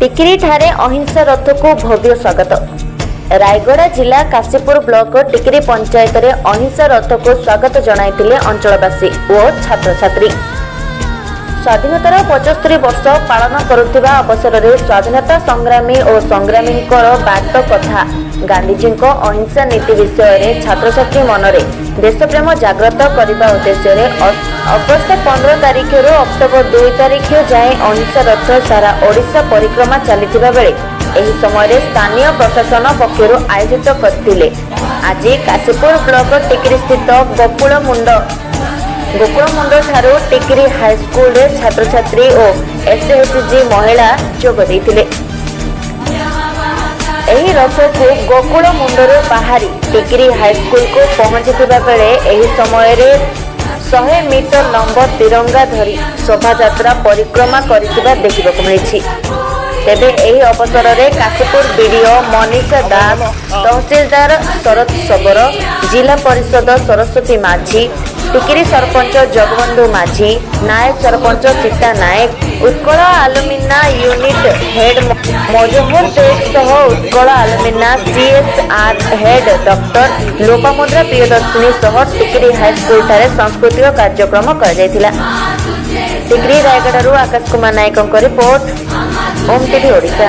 ଟିକିରିଠାରେ ଅହିଂସା ରଥକୁ ଭବ୍ୟ ସ୍ୱାଗତ। ରାୟଗଡ଼ା ଜିଲ୍ଲା କାଶୀପୁର ବ୍ଲକ ଟିକିରି ପଞ୍ଚାୟତରେ ଅହିଂସା ରଥକୁ ସ୍ୱାଗତ ଜଣାଇଥିଲେ ଅଞ୍ଚଳବାସୀ ଓ ଛାତ୍ରଛାତ୍ରୀ। ସ୍ୱାଧୀନତାର 75 ବର୍ଷ ପାଳନ କରୁଥିବା ଅବସରରେ ସ୍ୱାଧୀନତା ସଂଗ୍ରାମୀ ଓ ସଂଗ୍ରାମୀଙ୍କର ବାଟ କଥା, ଗାନ୍ଧିଜୀଙ୍କ ଅହିଂସା ନୀତି ବିଷୟରେ ଛାତ୍ରଛାତ୍ରୀ ମନରେ ଦେଶପ୍ରେମ ଜାଗ୍ରତ କରିବା ଉଦ୍ଦେଶ୍ୟରେ ଅଗଷ୍ଟ 15 ତାରିଖରୁ ଅକ୍ଟୋବର 2 ତାରିଖ ଯାଏଁ ଅହିଂସା ରଥ ସାରା ଓଡ଼ିଶା ପରିକ୍ରମା ଚାଲିଥିବା ବେଳେ ଏହି ସମୟରେ ସ୍ଥାନୀୟ ପ୍ରଶାସନ ପକ୍ଷରୁ ଆୟୋଜିତ କରିଥିଲେ। ଆଜି କାଶୀପୁର ବ୍ଲକ ଟିକିରି ସ୍ଥିତ ଗୋକୁଳମୁଣ୍ଡ ଠାରୁ ଟିକିରି ହାଇସ୍କୁଲରେ ଛାତ୍ରଛାତ୍ରୀ ଓ ଏସ୍ଏଚ୍ଜି ମହିଳା ଯୋଗ ଦେଇଥିଲେ। ଏହି ରଥକୁ ଗୋକୁଳ ମୁଣ୍ଡରୁ ବାହାରି ଟିକିରି ହାଇସ୍କୁଲକୁ ପହଞ୍ଚିଥିବା ବେଳେ ଏହି ସମୟରେ 100 ମିଟର ଲମ୍ବ ତିରଙ୍ଗା ଧରି ଶୋଭାଯାତ୍ରା ପରିକ୍ରମା କରିଥିବା ଦେଖିବାକୁ ମିଳିଛି। ତେବେ ଏହି ଅବସରରେ କାଶୀପୁର ବିଡିଓ ମନୀଷା ଦାସ, ତହସିଲଦାର ଶରତ ଶବର, ଜିଲ୍ଲା ପରିଷଦ Saraswati Majhi, Tikiri sarpanch Jagabandhu Majhi, Nayak sarpanch Sita Nayak, Utkal alumina unit head Mazhar ବେଗ ସହ Utkal alumina CSR head doctor Lopamudra Priyadarshini ସହ ଟିକିରି ହାଇସ୍କୁଲଠାରେ ସାଂସ୍କୃତିକ କାର୍ଯ୍ୟକ୍ରମ କରାଯାଇଥିଲା। ଟିକିରି ରାୟଗଡ଼ାରୁ ଆକାଶ କୁମାର ନାୟକଙ୍କ ରିପୋର୍ଟ, ଓମ୍ ଟିଭି ଓଡ଼ିଶା।